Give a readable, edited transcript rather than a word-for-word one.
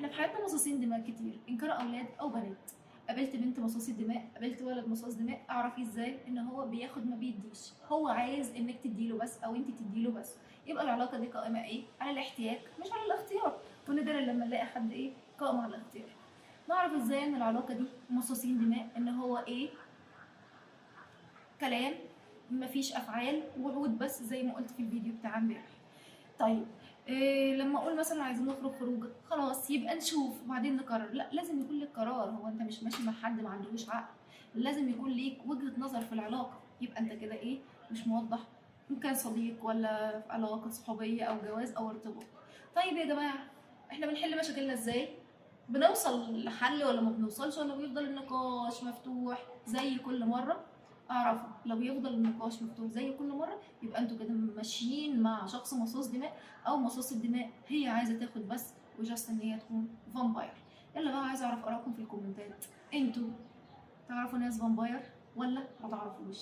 احنا في حياتنا مصاصين دماء كتير، ان كانوا اولاد او بنات. قابلت بنت مصاص الدماء، قابلت ولد مصاص دماء، اعرفي ازاي ان هو بياخد ما بيديش، هو عايز انك تديله بس او انت تديله بس. يبقى العلاقة دي قائمة ايه؟ على الاحتياج مش على الاختيار. ونادرا لما نلاقي حد ايه قائم على الاختيار. نعرف ازاي ان العلاقة دي مصاصين دماء؟ ان هو ايه؟ كلام مفيش افعال، وعود بس زي ما قلت في الفيديو بتاع امبارح. طيب إيه لما اقول مثلا عايزين نخرج خروجه، خلاص يبقى نشوف وبعدين نقرر. لا، لازم يكون لك قرار. هو انت مش ماشي مع حد ما عندهوش عقل، لازم يكون ليك وجهة نظر في العلاقة. يبقى انت كده ايه؟ مش موضح ان كان صديق ولا في علاقة صحوبيه او جواز او ارتباط. طيب يا جماعة، احنا بنحل مشاكلنا ازاي؟ بنوصل لحل ولا ما بنوصلش، ولا بيفضل النقاش مفتوح زي كل مرة؟ اعرفوا لو يفضل النقاش مفتوح زي كل مرة يبقى انتوا كده ماشيين مع شخص مصاص دماء، او مصاص الدماء هي عايزه تاخد بس و just ان هي تكون vampire. يلا بقى، عايزه اعرف ارائكم في الكومنتات. انتوا تعرفوا ناس vampire ولا ما تعرفوش؟